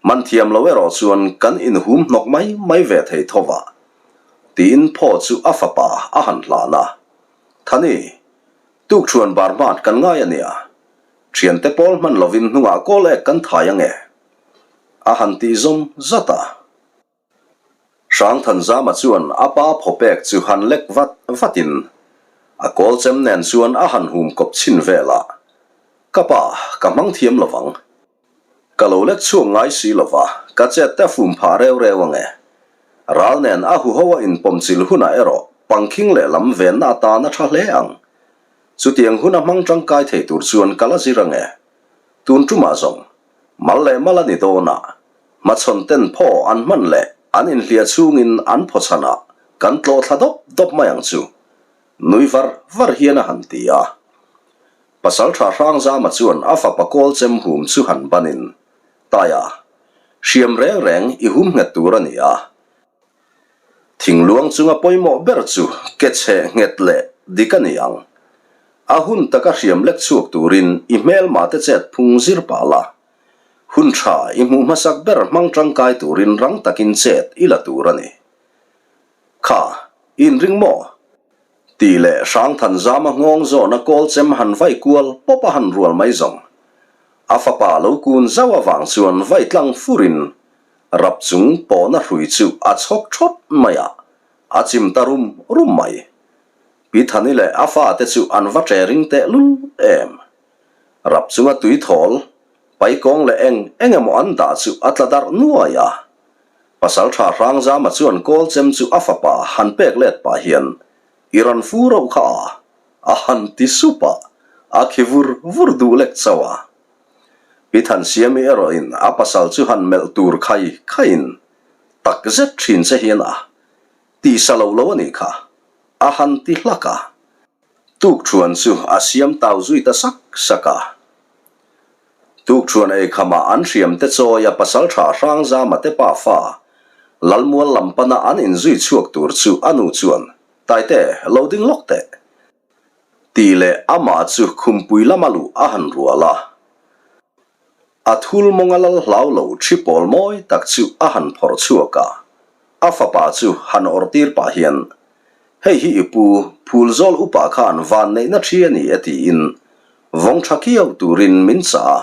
hman thiam lo erawh chuan kan inhum hnawk mai mai ve thei tho va, tiin phaw chu a fapa a han hlan a. Thani, tukṭhuan bar hmat kan ngai a nia, ṭhiante pawl hman lovin hnungah kawl ek kan thai ange, a han tih zawm zat a. Hrangthanzama chuan a pa phawpek chu han lek vat vatin a kawlchem nen chuan a han hum kawp chhin vel a, Ka pa, ka hmang thiam lovang. Ka lo lek chhuak ngai si lova, ka chet te a fum phah reu reu ange. Ral nen a huho a inpawmchilh hunah erawh pangkhing lehlam venna atan a tha hle ang. Chutiang hun a hmang tangkai thei tur chuan ka la zir ange. Tun tumah zawng, mal leh mal a ni dawn a, Hmachhawn ten phaw an hman leh an inhliah chhungin an phaw chhanah kan tlawh thla dawp dawp mai ang chu, nui var var hian a han ti a. Pasalṭha Hrangzama chuan a fapa kawl chem hum chu han banin, Taia, hriam reng reng i hum nghet tur a ni a. Thingluang chunga pawimawh ber chu ke chhe nghet leh dik a ni ang. A hun taka hriam lek chhuak turin i hmelmate chet phung zir pah la. Hun tha i hmuh hmasak ber hmang tangkai turin rang takin chet i la tur a ni. Kha, i inring maw? Tih leh Hrangthanzama nghawng zawna kawl chem han vai kual pawp a han rual mai zawng. A fapa lo kun zauh avang chuan vai tlang furin rap chung pawhna hrui chu a chhawk thawt mai a, a chim ta rum rum mai. Pi Thani leh a fate chu an va ṭe ring tehlul em. Rap chunga tui thawl, paikawng leh eng eng emaw an dah chu a tla darh nuai a. Pasalṭha Hrangzama chuan kawl chem chu a fapa han pek let pah hian I rawn fu rauh kha a, a han ti sup a, a khi vur vur duh lek chauh a. Pi Thansiami erawhin a pasal chu han melh tur khai khaiin tak zet thin che hian a ti sa lo lo a nih kha, a han ti hlak a. Tukṭhuan chu a siam tau zui ta sak sak a. Tukṭhuan ei khamah an hriamte chawia pasalṭha Hrangzama te pa fa Lalmual lam pana an inzui chhuak tur chu a nu chuan, Taite, lo ding lawk teh! Tih leh amah chu khumpui lama luh a han rual a. A thul mawnga lal hlau lo ṭhi pawl mawi tak chu a han phawrh chhuak a, a fapa chu han awrh tir pah hian, Hei hi i pu, Phulzawl upa khan van neihna ṭhi a ni e tiin vawng ṭha kiau turin min chah a,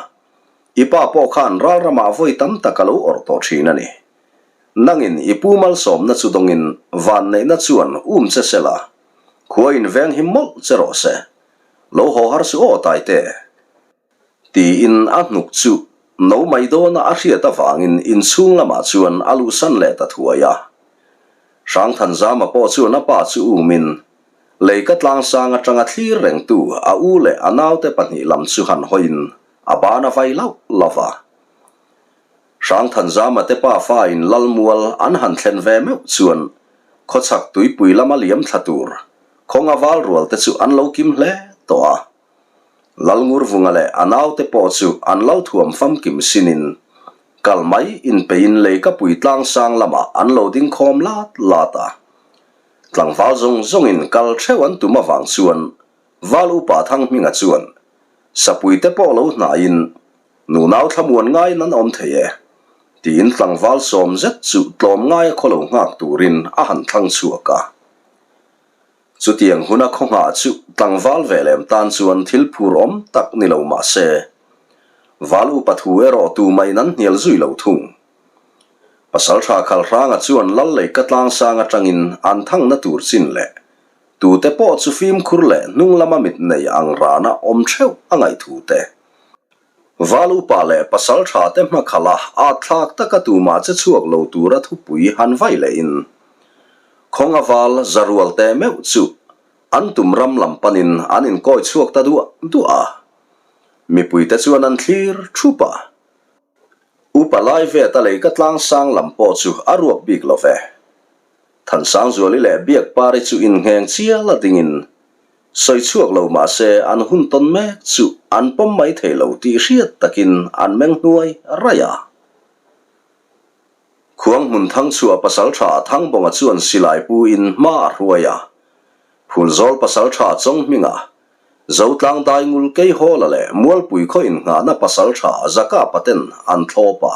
i pa pawh khan ral ramah vawi tam tak a lo awrh tawh ṭhin a ni. Nangin i pu malsawmna chu dawngin van neihna chuan um che sela, khua in veng hi mawlh che rawh se. Lo haw har suh aw Taite. Tiin a hnuk chu no mai dawna a hriat avangin inchhung lamah chuan a luhsan leh ta thuai a. Hrangthanzama pawh chuan a pa chu umin leika tlangsang atanga thlir rengtu a u leh a naute pahnih lam chu han hawiin a ban a vai lauh lauh va. Hrangthanzama te pa fain Lalmual an han thlen ve meuh chuan khawchhak tuipui lama liam thla tur khawnga val rual te chu an lo kim hle tawh a. Lalngurvunga leh a naute pawh chu an lo thuam famkim sinin kal mai inpeiin leikapui tlangsang lamah an lo ding khawm lat lat a. Tlangval zawng zawngin kal theuh an tum avang chuan Val Upa Thanghminga chuan Sapuite pawh lo hnaiin Nunau thlamuan ngaiin an awm thei e tiin tlangval sawm zet chu tlawm ngaia khaw lo nghak turin a han thlang chhuak a. Chutiang huna khawngah chu tlangval ve lem tan chuan thil phur awm tak ni lo mah se, Val upa thu erawh tu maiin an hnial zui lo thung. Pasalṭha Khalhranga chuan Lal Leika tlangsang atangin an thangna tur chin leh tute pawh chu fimkhur leh hnung lama mit nei ang rana awm theuh a ngaih thu te, Val upa leh pasal tha te hmakhalh a at thlak taka tumah che chhuak lo tura thupui han vai lehin khawnga val zarual te meuh chu an tum ram lam panin an inkawi chhuak ta duah duah a. Mipuite chuan an thlir thup a. Upa lai vet a leika tlang sang lam pawh chu a ruak bik lo ve. Thansangzuali leh Biakpari chu inngheng chial a dingin Sawi chhuak lo mah se an hun tawn mek chu an pawm mai thei lo tih hriat takin an meng hnuai raih a. Khuang hmun thang chhuah pasaltha Thangbawnga chuan silai pu in hma a hruai a. Phulzawl pasaltha Chawnghminga, Zotlang Daingul Keihawla leh Mualpui khaw innghahna pasaltha Zakapa ten an thlawp a.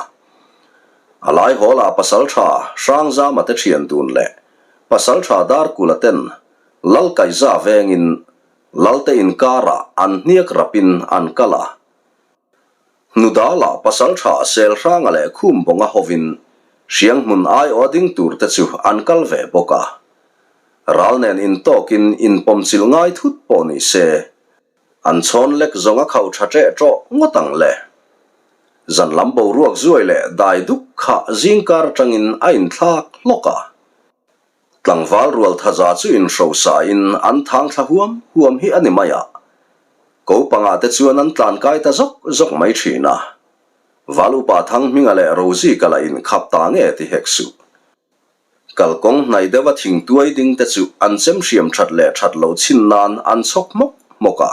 A laihawlah pasaltha Hrangzama te thian dun leh pasaltha Darkula ten Lal Kaiza vengin Lalte inkarah an hniak rapin an kal a. Hnudala pasaltha Selhranga leh Khumbawnga hovin Hrianghmun aiawha ding turte chu an kal ve bawk a. Ral nen intawkin inpawmchilh ngai thut pawh ni se, an chhawn lek zawng a khauh tha ṭeh ṭawh ngawt ang le. Zan lam boruak zuai leh dai duk kha zingkar atangin a inthlak hlawk a. Tlangval rual thaza chu inhrosa in an thang thla huam huam hi a ni mai a, ko pangah te chuan an tlan kai ta zawk zawk mai thin a. Val upa Thanghminga leh Rosie ka la inkhap ta nge ti hek suh. Kalkawng hnai deuha thingtuai ding te chu an chem hriam that leh that lo chhin nan an chhawk hmawk hmawk a.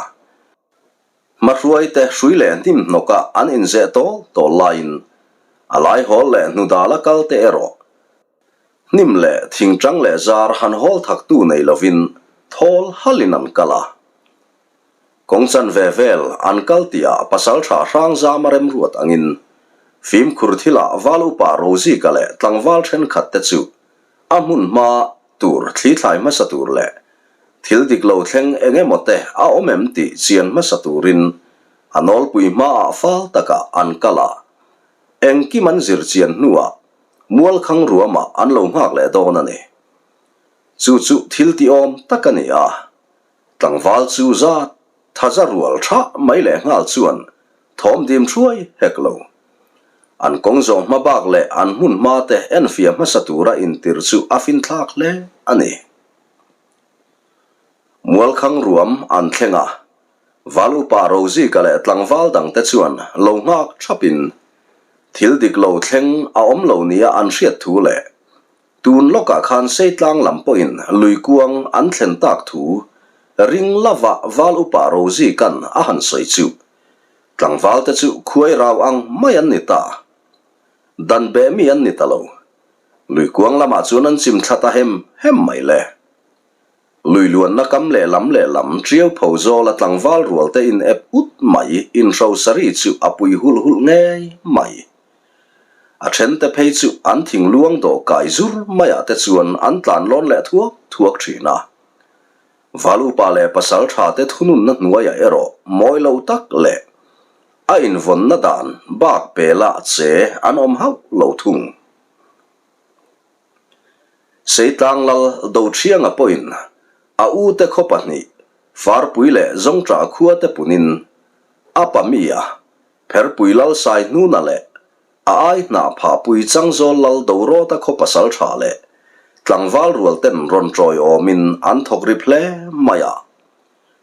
Hmahruai te hrui leh hnim hnawka an inzeh tawl tawl laiin a laihawl leh hnudala kal te erawh Hnim leh thingṭang leh zar han hawl thaktu nei lovin thawl halin an kal a. Kawng chanve vel an kal tihah pasalṭha Hrangzama remruat angin fimkhur thilah val upa Rozika leh tlangval ṭhenkhat te chu a hmun hma tur thlithlai hmasa tur leh thil dik lo thleng eng emaw te a awm em tih chian hmasa turin. A nawlpui hmaah fal takah an kal a, engkim an zir chian hnuah Mualkhang ruamah an lo nghak leh dawn a ni. Chu chu thil tihawm tak a ni a, tlangval chu zat thaza rual tha mai leh nghal chuan thawm dim thuai hek lo. An kawng zawh hma bak leh an hmun hma te enfiah hmasa tura intir chu a finthlak hle a ni. Mualkhang ruam an thleng a, Val upa Rozika leh tlangval dangte chuan lo nghak thapin thil dik lo thleng a awm lo nia an hriat thu leh tun lawkah khan Seitlang lam pawhin lui kuang an thlen tak thu ring lova Val upa Rozika'n a han sawi chu tlangvalte chu khuai rau ang mai an ni ta. Dan beh mi an ni ta lo. Lui kuang lamah chuan an chim thla ta hem hem mai le. Lui luanna kam lehlam lehlam ṭiau pho zawla tlangval rual te in ep ut mai inhro sari chu a pui hulh hulh ngei mai. A ṭhen te phei chu an thing luang dawh kai zur maiah te chuan an tlan lawn leh thuak thuak ṭhin a. Val upa leh pasal ṭha te thununna hnuaiah erawh mawi lo tak leh a invawnna dan bak pelah che an awm hauh lo thung. Seitlang lal Doṭhianga pawhin a ute khaw pahnih, Farpui leh Zawngṭah khuate punin a pa mia Pherpui lal Saihnuna leh a ai hnah phahpui Changzawl lal Dorawta khaw pasal ṭha leh tlangval rualten rawn ṭawiawmin an thawk rip hle mai a.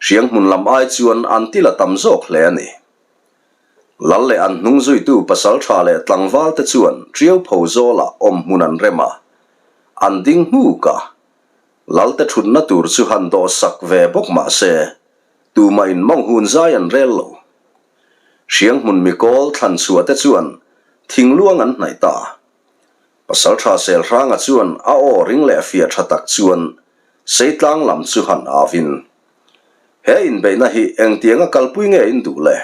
Hrianghmun lam ai chuan an til a tam zawk hle a ni. Lal leh an hnung zuitu pasalṭha leh tlangvalte chuan ṭiau pho zawlah awm hmun an rem a, an ding nghuk a. Lalte ṭhutna tur chu han dawh sak ve bawk mah se, tumah in mawng hun zai an rel lo. Hrianghmun mikawl thlan chhuah te chuan thingluang an hnaih ta. Pasalṭha Selhranga chuan a aw ring leh fiah ṭha tak chuan Seitlang lam chu han avin, He inbeihna hi engtianga kalpui nge in duh le?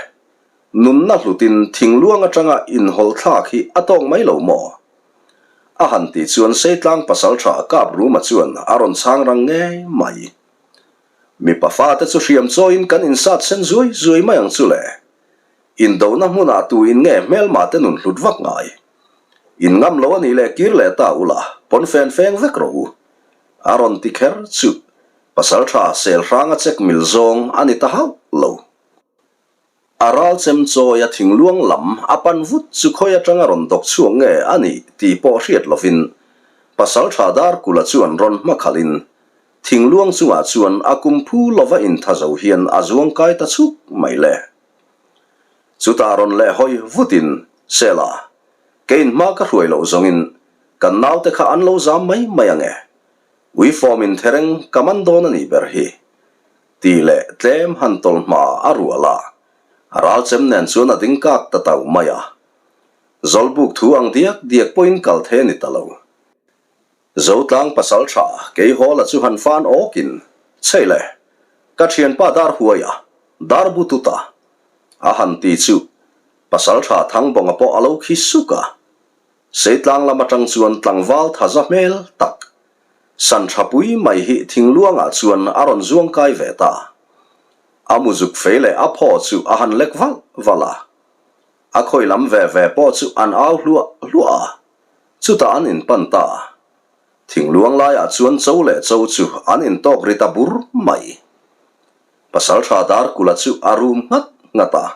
Nunna hlutin thingluang atanga inhawlh thlak hi a tawk mai lo maw? A han tih chuan Seitlang pasalṭha Kapruma chuan a rawn chhang rang ngei mai. Mipa fate chu hriam chawiin kan insat sen zuai zuai mai ang chu le. Indona hmunah tu in nge hmelma te nun hlut vak ngai? In ngam lo a nih leh kir leh ta ula, pawn fen feng vek rawh u. A rawn ti kher chu Pasalṭha Selhranga chek mil zawng a ni ta hauh lo. A ral chem chawi a thingluang lam a pan vut chu khawi aṭanga rawn dawk chhuak nge a nih tih pawh hriat lovin Pasalṭha Darkula chuan rawn hmakhalhin thingluang chungah chuan a kum phu lova intha zo hian a zuang kai ta chuk mai le. Chutah rawn leh hawi vutin, Sela, keiin hma ka hruai loh zawngin kan naute kha an lo zam mai mai ange. Uifawm in thereng ka man dawn a nih ber hi. Tih leh tlem han tawlh hma a rual a, a ral chem nen chuan a ding kak ta tau mai a. Zawlbuk thu ang diak diak pawhin kal thei a ni ta lo. Zotlang pasal tha Keihawla chu han fan awkin, Chhei le, ka thianpa dar huai a, dar bu tut a, a han ti chu pasal tha Thangbawnga pawh a lo khi suk a. Seitlang lam atang chuan tlangval thaza hmel tak, san tha pui mai hi thingluangah chuan a rawn zuang kai ve ta. A muzuk fei leh a phaw chu a han lek valh valh a. A khawi lam ve ve pawh chu an au hluah hluah a, chutah an inpan ta. Thingluang laiah chuan cho leh cho chu an intawk ri ta bur mai. Pasaltha Darkula chu a rum nghat nghat a.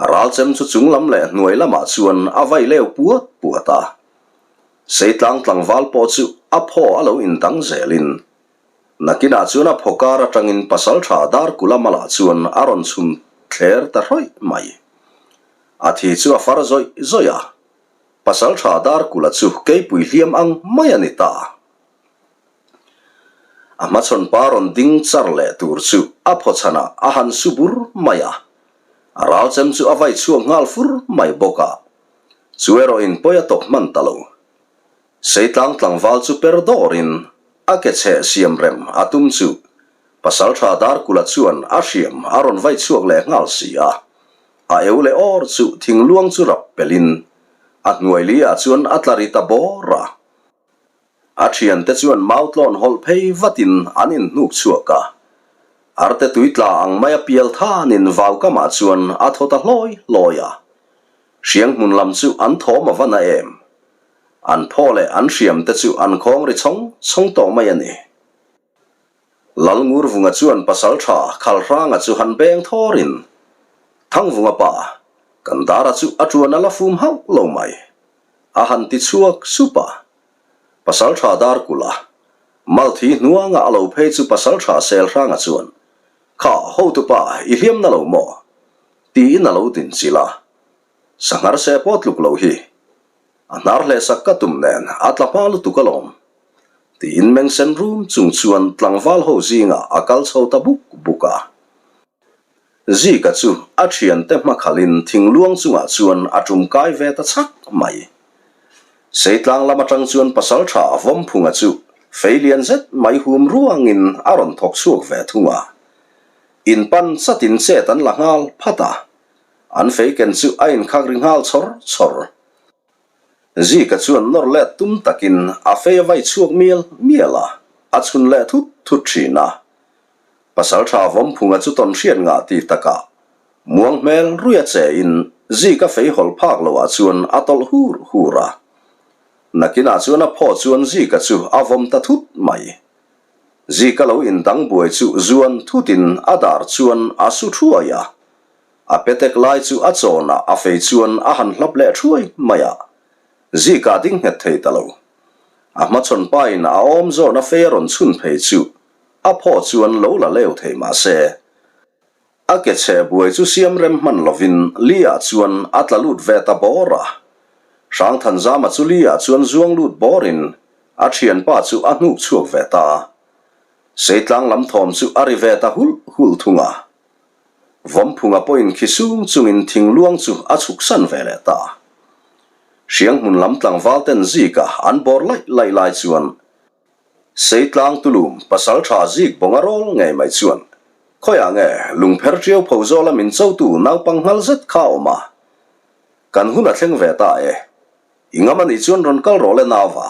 A ral chem chu chung lam leh hnuai lamah chuan a vai leu puat puat a. Seitlang tlangval pawh chu a phaw a lo indang zelin nakinah chuan a phaw kar atangin pasaltha Darkula malah chuan a rawn chhun thler ta hrawih mai. A thi chu a far zawih zawih a, pasaltha Darkula chu keipui hliam ang mai a ni ta. A hmachhawn pa rawn ding char leh tur chu a phawchhanah a han su bur mai a, a ral chem chu a vai chhuak nghal fur mai bawk a, chu erawh in pawi a tawk hman ta lo. Seitlang tlangval chu per dawrin a ke chheh siam rem a tum chu Pasaltha Darkula chuan a hriam a rawn vai chhuak leh nghal si a, a eu leh awr chu thingluang chu rap pelhin a hnuai li ah chuan a tla ri ta bawr a. A thiante chuan mau tlawn hawlh phei vatin an inhnuk chhuak a. Arte tui tla ang maia pial thanin vaukamah chuan a thaw ta hlawi hlawi a. Hriang hmun lam chu an thawm a va na em. An phaw leh an hriam te chu an khawng ri chhawng chhawng tawh mai a ni. Lalngurvunga chuan pasaltha Khalhranga chu han beng thawrin, Thangvunga pa, kan dara chu a tuan a la fum hauh lo mai, a han ti chhuak sup a. Pasaltha Darkula, Malthi hnuanga a lo phei chu pasaltha Selhranga chuan, Kha, hotupa, i hliam na lo maw? tiin a lo dinchilh a. Sanghar se pawh tluk lo hi. A hnar hlehsak ka tum nen a tla hma lutuk alawm. Tiin meng sen rum chung chuan tlangval ho zingah a kal chho ta buk buk a. Zika chu a thiante hmakhalin thingluang chungah chuan a tum kai ve ta chhak mai. Seitlang lam atang chuan pasaltha Vawmphunga chu fei lian zet mai hum ruangin a rawn thawk chhuak ve thung a. Inpan chatin chet an la nghal phat a. An fei ken chu a inkhak ri nghal chawr chawr. Zika chuan nawr let tum takin a fei a vai chhuak mial mial a, a chhun leh thut thut thin a. Pasaltha Vawmphunga chu tawn hriat ngah ti takah muang hmel ruia chein Zika fei hawlh phak loah chuan a tawlh hur hur a. Nakinah chuan a phaw chuan Zika chu a vawm ta thut mai. Zika lo indang buai chu zuan thutin a dar chuan a su thuai a. A petek lai chu a chawnah a fei chuan a han hlap leh thuai mai a, Zika ding nghet thei ta lo. A hmachhawn pain a awm zawn a fei a rawn chhun phei chu a phaw chuan lo la leu thei mah se, a ke chhe buai chu siam rem hman lovin Li-ah chuan a tla lut ve ta bawr a. Hrangthanzama chu Li-ah chuan zuang lut bawrin a thianpa chu a hnuk chhuak ve ta. Seitlang lam thawm chu a ri ve ta hulh hulh thung a. Vawmphunga pawhin khi sung chungin thingluang chu a chhuksan ve leh ta. Hrianghmun lam tlangval ten Zika an bawr laih laih lai chuan Seitlang Tulum pasaltha Zik bawnga rawl ngei mai chuan khawiah nge lungpher tiau pho zawla min chotu naupang nghal zet kha a awm a, kan hun a thleng ve ta e, i ngam anih chuan rawn kal rawh le nauva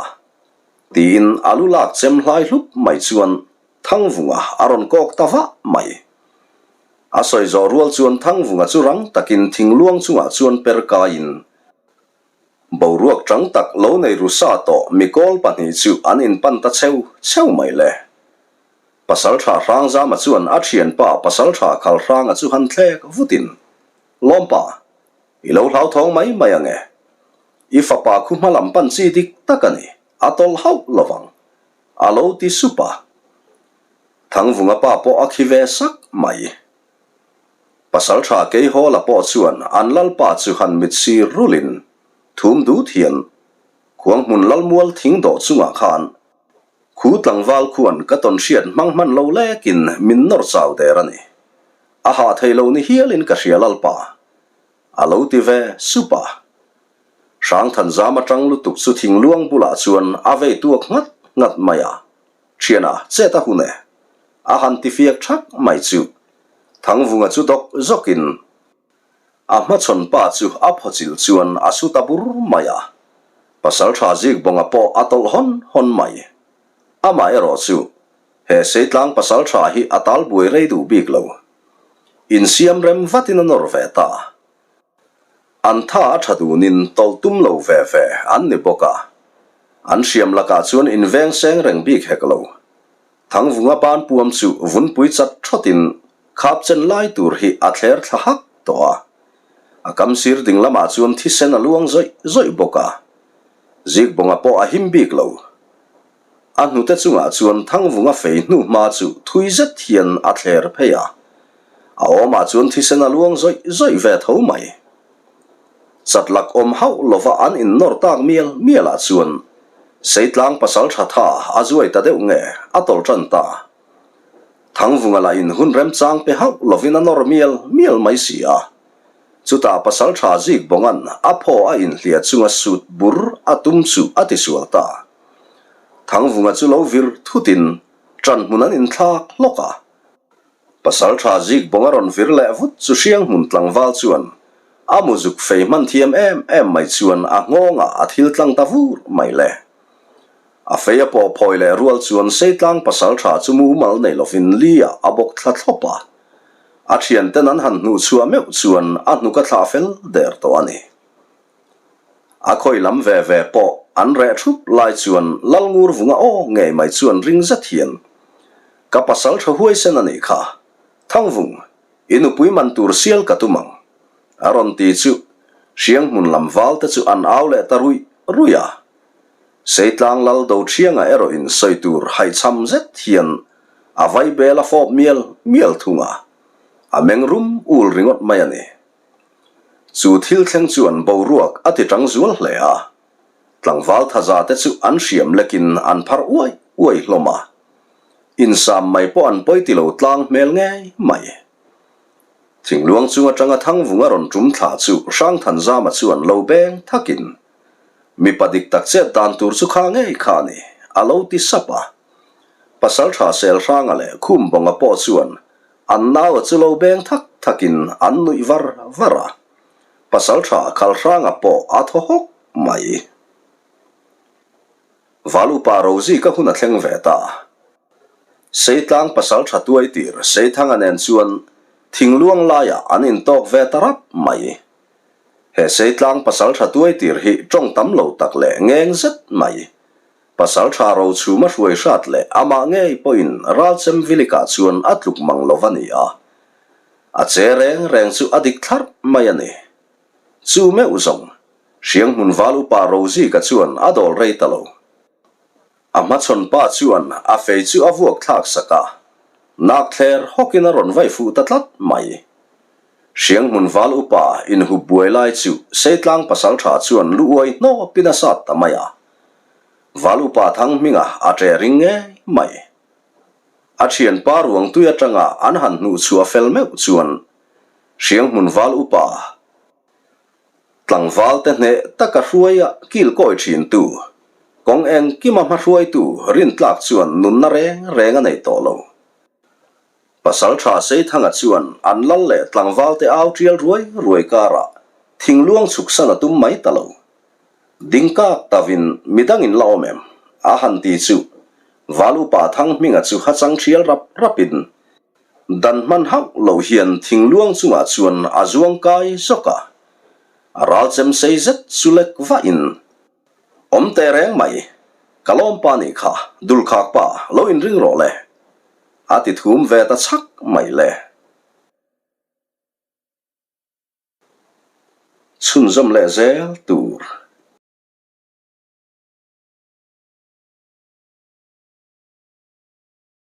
tiin a lu lak chem hlai hlup mai chuan Thangvunga a rawn kawk ta vah mai. A sawi zawh rual chuan Thangvunga chu rang takin thingluang chungah chuan per kaiin boruak chang tak lo nei ru sa tawh mikawl pahnih chu an inpan ta cheu cheu mai le. Pasaltha Hrangzama chuan a thianpa Pasaltha Khalhranga chu han thlek vutin, Lawmpa, i lo hlauthawng mai mai ange. I fapa khu hma lam pan chi dik tak a ni, a tawlh hauh lovang. A lo ti sup a. Thangvunga pa pawh a khi ve sak mai. Pasaltha Keihawla pawh chuan an lalpa chu han mit sir rulin thum dut hian Khuanghmun Lalmual thing dawh chungah khan khu tlangval khuan ka tawn hriat hmang hman lo lekin min nawr chau der a ni. A hah thei lo ni hialin ka hria lalpa. A lo ti ve sup a. Hrangthanzam atang lutuk chu thingluang bulah chuan a vei tuak nghat nghat mai a, Thiana chet a hun e. A han ti fiak thak mai chu. Thangvunga chu dawk zawkin a hmachhawn pa chu a phawchilh chuan a su ta bur mai a, Pasaltha Zikbawnga pawh a tawlh hawn hawn mai. Amaherawh chu he Seitlang Pasaltha hi a tal buai rei duh bik lo. Insiam rem vatin a nawr ve ta. An tha a tha dunin tawlh tum lo ve ve an ni bawk a, an hriam lakah chuan inveng seng reng bik hek lo. Thangvunga ban puam chu vunpui chat thawtin khap chen lai tur hi a thler thla hak tawh a. A kam sir ding lamah chuan thisen a luang zawih zawih bawk a, Zikbawnga pawh a him bik lo. A hnute chungah chuan Thangvunga fei hnu hma chu thui zet hian a thler phei a, a awmah chuan thisen a luang zawih zawih ve tho mai. Chat lak awm hauh lova an innawr tak mial mialah chuan Seitlang pasal tha tha a zuai ta deuh nge a tawlh tan ta. Thangvunga lah in hun remchang pe hauh lovin a nawr mial mial mai si a. Chutah pasal tha Zikbawnga'n a phaw a inhliah chunga sut bur a tum chu a tisual ta. Thangvunga chu lo vir thutin ṭan hmun an inthlak hlawk a. Pasalṭha Zikbawnga rawn vir leh vut chu Hrianghmun tlangval chuan a muzuk fei hman thiam em em mai chuan a nghawngah a thil tlang ta vur mai le. A fei a pawh phawi leh rual chuan Seitlang pasalṭha chu mumal nei lovin li-ah a bawk thla thlawp a. A ṭhianten an han hnuhchhuah meuh chuan a hnuk a thlah fel der tawh a ni. A khawi lam ve ve pawh an reh ṭhup lai chuan Lalngur vunga aw ngei mai chuan ring zet hian, Ka pasalṭha huaisen a nih kha, Thangvung, i nupui man tur sial ka tum ang, a rawn ti chu Hrianghmun lam valte chu an au leh ta ruih ruih a. Seitlang lal do thianga erawh in sawi tur haihchham zet hian a vai bel a fawp mial mial thung a, a meng rum ul ringawt mai a ni. Chu thil thleng chuan boruak a ti tang zual hle a, tlangval thaza te chu an hriam lekin an phar uai uai hlawm a, insam mai pawh an pawi ti lo tlang hmel ngei mai. Thingluang chung atanga Thangvunga rawn tum thla chu Hrangthanzama chuan lo beng thakin, Mipa dik tak chet dan tur chu kha ngei kha a ni, a lo ti sap a. Pasaltha Selhranga leh Khumbawnga pawh chuan an naua chu lo beng thak thakin an nuih var var a. Pasaltha Khalhranga pawh a thaw hawk mai. Val upa Rozika hun a thleng ve ta. Seitlang pasaltha tuaitir Seithanga nen chuan thingluang laiah an intawk ve ta rap mai. He Seitlang pasaltha tuaitir hi tawng tam lo tak leh ngeng zet mai. Pasaltha Rochhuma hruai hrat leh amah ngei pawhin Ralchem Vilikah chuan a tluk mang lo va ni a. A che reng reng chu a dik thlarh mai a ni. Chu meuh zawng, Hrianghmun val upa Rozika chuan a dawl rei ta lo. A hmachhawn pa chuan a fei chu a vuak thlak sak a, nak thler hawkin a rawn vai fuh ta tlat mai. Hrianghmun val upa inhup buai lai chu Seitlang pasaltha chuan lu uai hnawpin a sat ta mai a. Val upa thang hminga a ṭe ring ngei mai. A ṭhianpa ruang tui aṭanga an han hnuhchhuah fel meuh chuan Hrianghmun val upa Tlangval te hneh taka hruaia kil kawi thintu, kawng engkima hmahruaitu rintlak chuan nunna reng reng a nei tawh lo. Pasaltha Seithanga chuan an lal leh tlangval te au tial ruai ruai karah thingluang chhuksan a tum mai ta lo. Ding kak tavin midangin la awm em? a han ti chu Val upa Thanghminga chu hachang thial rap rapin Dan hman hauh lo hian thingluang chungah chuan a zuang kai zawk a, a ral chem sei zet chu lek vahin, Awm teh reng mai, ka lawm pa nih kha, dulkhak pa, lo inring rawh le, a ti thum ve ta chhak mai le. Chhunzawm leh zel tur.